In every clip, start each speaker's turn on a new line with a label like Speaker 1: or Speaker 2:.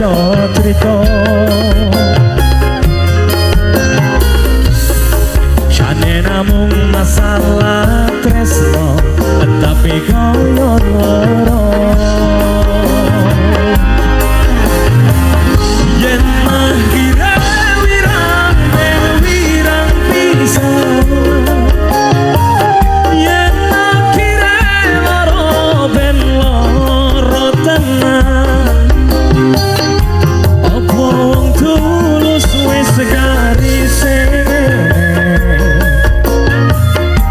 Speaker 1: maca crita. Jane namung masalah tresno, tapi kaya lara. Yen akhire wirang ben wirang pisan, yen akhire lara ben lara tenan. Apa wong tulus wis garise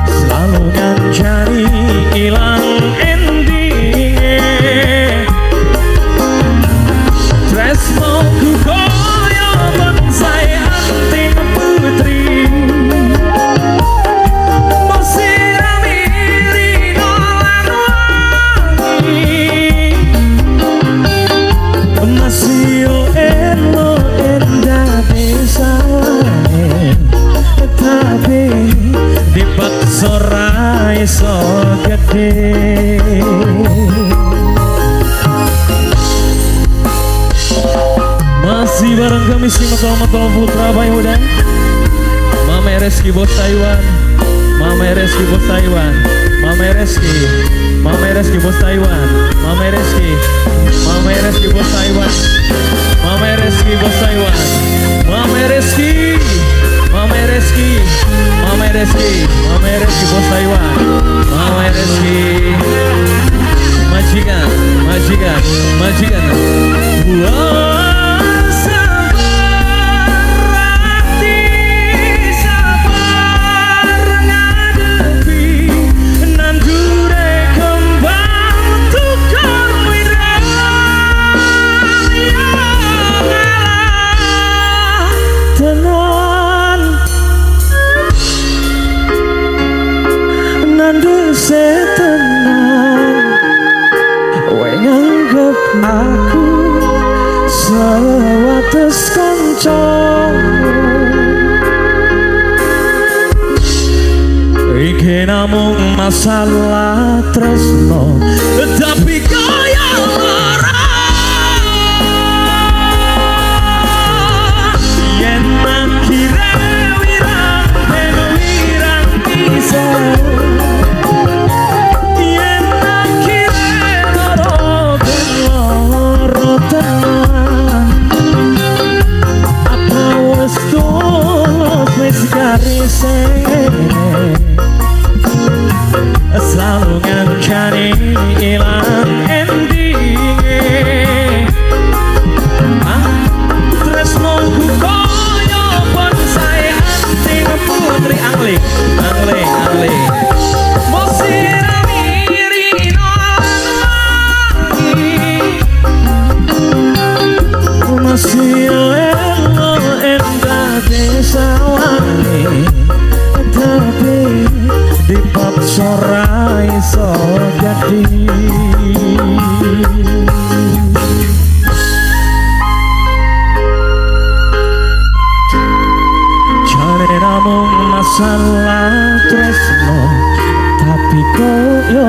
Speaker 1: selalu ngancani ilang endinge. Tresnoku kaya bonsai anting putri, mbok sirami rino lan wangi. Masih elo endah desane, tapi dipaksa ra iso gedhe. Masih bareng kami si Metol-Metol Putra Bayu Muda, Mama Reski Bos Taiwan, Mama Reski Bos Taiwan, Mama Reski, Mama Reski Bos Taiwan, Mama Reski, Mama Reski Bos Taiwan, Mama Reski Bos Taiwan, Mama Reski, Mama Reski, Mama Reski, Mama Reski Bos Taiwan, Mama Reski. Majikan, majikan, majikan. Wah, sabar ati, sabar ngadepi nandure kembang tukar wirang ya ngalah tenan nandur setenan. We nganggep aku sewates kancamu, iki namung masalah tresno, tapi kaya lara. Yen akhire wirang ben wirang pisan, yen akhire lara ben lara tenan. Apa wis tulus wis garise selalu ngancani ilang endinge. Tresnoku kaya bonsai anting putri angling, angling, angling. Mbok sirami rino lan wangi. Masih elo endah desawangi, tapi dipaksa ra iso jadi. Jane namung masalah tresno, tapi koyo